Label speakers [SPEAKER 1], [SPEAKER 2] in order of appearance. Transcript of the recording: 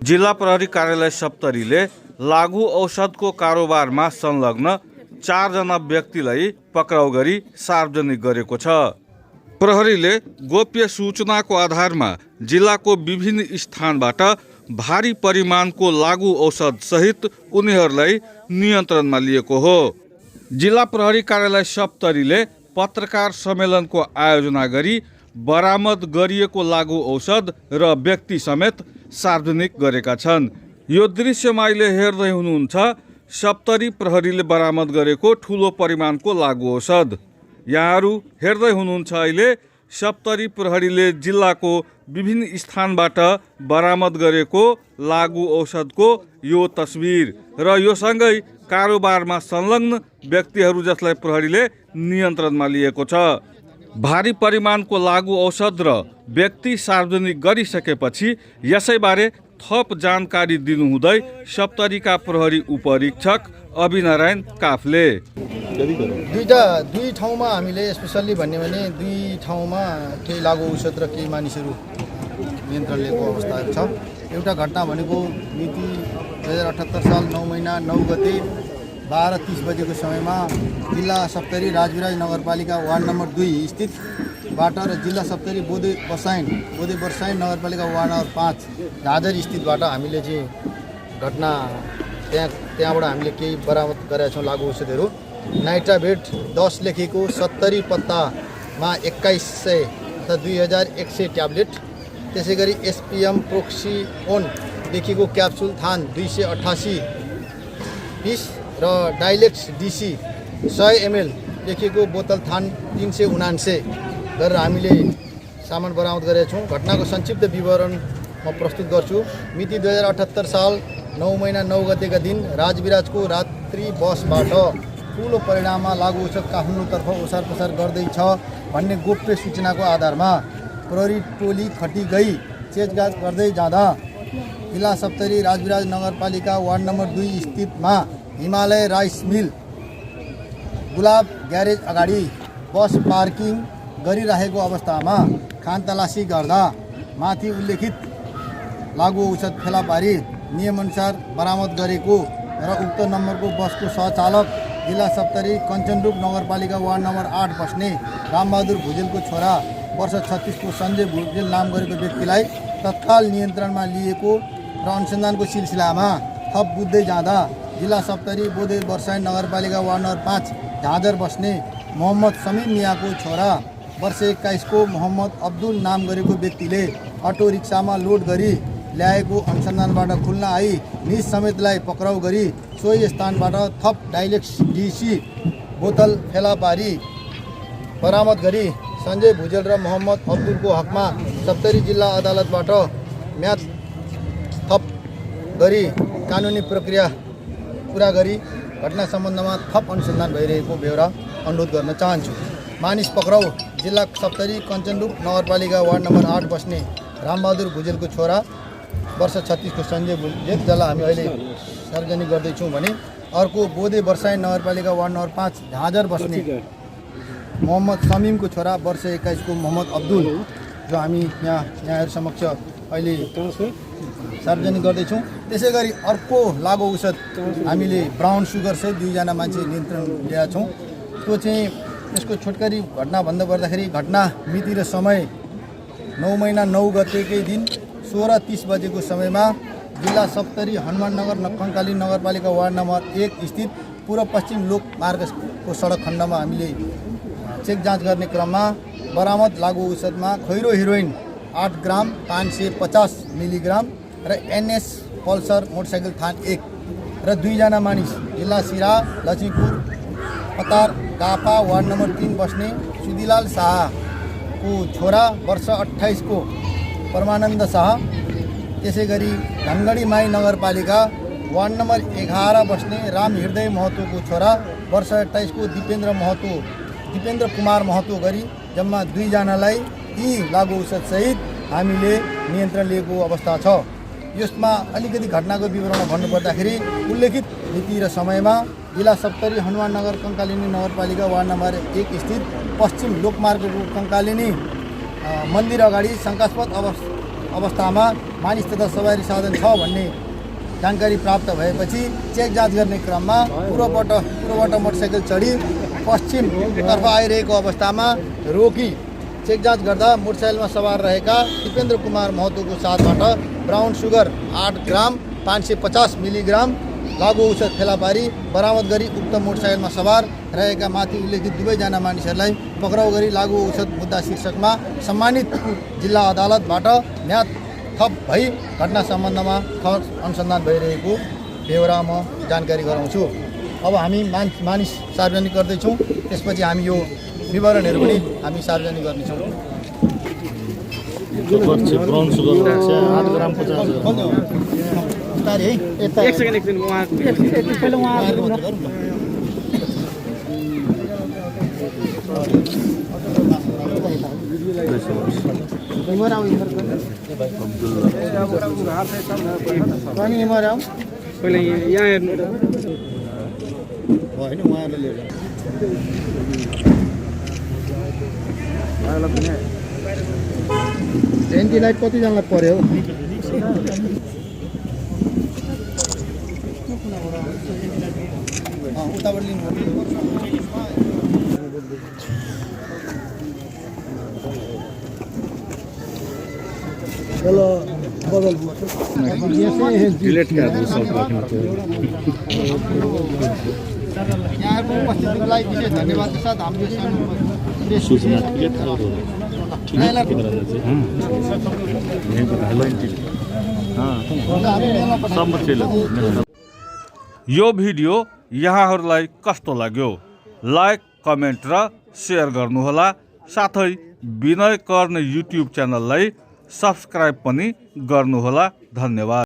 [SPEAKER 1] जिल्ला प्रहरी कार्यालय सप्तरीले लागू औषधको कारोबारमा संलग्न 4 जना व्यक्तिलाई पक्राउ गरी सार्वजनिक गरेको छ। प्रहरीले गोप्य सूचनाको आधारमा जिल्लाको विभिन्न स्थानबाट भारी परिमाणको लागू औषध सहित उनीहरूलाई नियन्त्रणमा लिएको हो। जिल्ला प्रहरी कार्यालय सप्तरीले पत्रकार सम्मेलनको आयोजना गरी बरामद गरिएको लागू औषध र व्यक्ति समेत सार्वजनिक गरेका छन्। यो दृश्यमा अहिले हेर्दै हुनुहुन्छ सप्तरी प्रहरीले बरामद गरेको ठुलो परिमाणको लागू औषध। यहाँहरू हेर्दै हुनुहुन्छ अहिले सप्तरी प्रहरीले जिल्लाको विभिन्न स्थानबाट बरामद गरेको लागू औषधको यो तस्बिर र यो सँगै कारोबारमा संलग्न व्यक्तिहरू जसलाई प्रहरीले नियन्त्रणमा लिएको छ। भारी परिमाणको लागू औषध र व्यक्ति सार्वजनिक गरिसकेपछि यसैबारे थप जानकारी दिनुहुँदै सप्तरीका प्रहरी उपरीक्षक अभिनारायण काफले
[SPEAKER 2] दुई ठाउँमा हामीले स्पेसल्ली भन्ने भने दुई ठाउँमा केही लागू औषध र केही मानिसहरू नियन्त्रण लिएको अवस्था छ। एउटा घटना भनेको मिति 2078 साल 9 महिना 9 गते 12:30 बजेको समयमा जिल्ला सप्तरी राजविराज नगरपालिका वार्ड नम्बर 2 स्थितबाट र जिल्ला सप्तरी बोधे बर्साइन नगरपालिका वार्ड नम्बर 5 झाजर स्थितबाट हामीले चाहिँ घटना त्यहाँबाट हामीले केही बरामद गरेका छौँ लागू औषधहरू। नाइट्राभेट 10 लेखेको 70 पत्तामा 2100 तथा 2100 ट्याब्लेट, त्यसै गरी एसपीएम प्रोक्सिओन लेखेको क्याप्सुल थान 288 पिस र डाइलेक्स डीसी 100 ml लेखेको बोतल थान 379 गरेर हामीले सामान बरामद गरेका छौँ। घटनाको संक्षिप्त विवरण म प्रस्तुत गर्छु। मिति 2078 साल 9 महिना 9 गतेका दिन राजविराजको रात्रि बसबाट ठुलो परिणाममा लागू औषध काठमाडौँतर्फ ओसार पसार गर्दैछ भन्ने गोप्य सूचनाको आधारमा प्रहरी टोली खटी गई चेकजाँच गर्दै जाँदा जिल्ला सप्तरी राजविराज नगरपालिका वार्ड नम्बर 2 स्थितमा Himalaya rice mill Gulab garage अगाडि बस पार्किङ गरिरहेको अवस्थामा खानतलासी गर्दा माथि उल्लेखित लागू औषध फेला पारी नियमअनुसार बरामद गरेको र उक्त नम्बरको बसको सहचालक जिल्ला सप्तरी कञ्चनरुप नगरपालिका वार्ड नम्बर 8 बस्ने रामबहादुर भुजेलको छोरा वर्ष 36 को सञ्जय भुजेल नाम गरेको व्यक्तिलाई तत्काल नियन्त्रणमा लिएको र अनुसन्धानको सिलसिलामा थप बुझ्दै जाँदा जिल्ला सप्तरी बोधे बर्साइन नगरपालिका वार्ड नम्बर 5 झाजर बस्ने मोहम्मद समीर मियाको छोरा वर्ष 21 को मोहम्मद अब्दुल नाम गरेको व्यक्तिले अटो रिक्सामा लोड गरी ल्याएको अनुसन्धानबाट खुल्न आई निज समेतलाई पक्राउ गरी सोही स्थानबाट थप डाइलेक्स डीसी बोतल फेला पारी बरामद गरी सञ्जय भुजेल र मोहम्मद अब्दुलको हकमा सप्तरी जिल्ला अदालतबाट म्याद थप गरी कानुनी प्रक्रिया पुरा गरी घटना सम्बन्धमा थप अनुसन्धान भइरहेको बेहोरा अनुरोध गर्न चाहन्छु। मानिस पक्राउ जिल्ला सप्तरी कञ्चनरुप नगरपालिका वार्ड नम्बर 8 बस्ने रामबहादुर भुजेलको छोरा वर्ष 36 को सञ्जय भुजेल जसलाई हामी अहिले सार्वजनिक गर्दैछौँ भने अर्को बोधे बर्साइन नगरपालिका वार्ड नम्बर 5 झाजर बस्ने मोहम्मद समीमको छोरा वर्ष 21 को मोहम्मद अब्दुल जो हामी यहाँहरू समक्ष अहिले सार्वजनिक गर्दैछौँ। त्यसै गरी अर्को लागू औषध हामीले ब्राउन सुगर सहित 2 जना मान्छे नियन्त्रण ल्याएका छौँ। त्यो चाहिँ यसको छोटकरी घटना भन्दा पर्दाखेरि घटना मिति र समय 9 महिना 9 गतेकै दिन 16:30 बजेको समयमा जिल्ला सप्तरी हनुमाननगर कङ्काली नगरपालिका वार्ड नम्बर 1 स्थित पूर्व पश्चिम लोकमार्गको सडक खण्डमा हामीले चेक जाँच गर्ने क्रममा बरामद लागू औषधमा खैरो हेरोइन 8 ग्राम 550 मिलिग्राम र एनएस पल्सर मोटरसाइकल थान 1 र 2 जना मानिस जिल्ला सिरा लक्ष्मीपुर पतार गापा वार्ड नम्बर 3 बस्ने सुदिलाल शाहको छोरा वर्ष 28 को परमानन्द शाह, त्यसै गरी धनगढी माई नगरपालिका वार्ड नम्बर 11 बस्ने राम हृदय महतोको छोरा वर्ष 28 को दिपेन्द्र कुमार महतो गरी जम्मा 2 जनालाई यी लागू औषध सहित हामीले नियन्त्रण लिएको अवस्था छ। यसमा अलिकति घटनाको विवरण भन्नुपर्दाखेरि उल्लेखित मिति र समयमा जिल्ला सप्तरी हनुमाननगर कङ्कालिनी नगरपालिका वार्ड नम्बर 1 स्थित पश्चिम लोकमार्गको कङ्कालिनी मन्दिर अगाडि शङ्कास्पद अवस्थामा मानिस तथा सवारी साधन छ भन्ने जानकारी प्राप्त भएपछि चेक जाँच गर्ने क्रममा पूर्वबाट मोटरसाइकल चढी पश्चिमतर्फ आइरहेको अवस्थामा रोकी चेक जाँच गर्दा मोटरसाइकलमा सवार रहेका दिपेन्द्र कुमार महतोको साथबाट ब्राउन सुगर 8 ग्राम 550 मिलिग्राम लागु औषध फेला पारी बरामद गरी उक्त मोटरसाइकलमा सवार रहेका माथि उल्लेखित दुवैजना मानिसहरूलाई पक्राउ गरी लागु औषध मुद्दा शीर्षकमा सम्मानित जिल्ला अदालतबाट म्याद थप भई घटना सम्बन्धमा थप अनुसन्धान भइरहेको बेहोरा म जानकारी गराउँछु। अब हामी मानिस सार्वजनिक गर्दैछौँ, त्यसपछि हामी यो विवरणहरू पनि हामी सार्वजनिक गर्नेछौँ।
[SPEAKER 3] ब्राउन सुगर 8 ग्राम 50
[SPEAKER 2] है
[SPEAKER 3] एक सेकेन्ड पहिला उहाँहरुको
[SPEAKER 2] पहिला यहाँ हेर्नु होइन उहाँहरूले लिएर जयन्ती लाइट कतिजनालाई पर्यो उताबाट लिनु
[SPEAKER 3] डिलिट गर्नु सक्छ।
[SPEAKER 2] यहाँको उपस्थितिलाई विशेष धन्यवाद के साथ हामीले
[SPEAKER 3] सूचना डिलिट
[SPEAKER 1] यो भिडियो यहाँहरूलाई कस्तो लाग्यो लाइक कमेन्ट र सेयर गर्नुहोला। साथै विनय कर्ण युट्युब च्यानललाई सब्स्क्राइब पनि गर्नुहोला। धन्यवाद।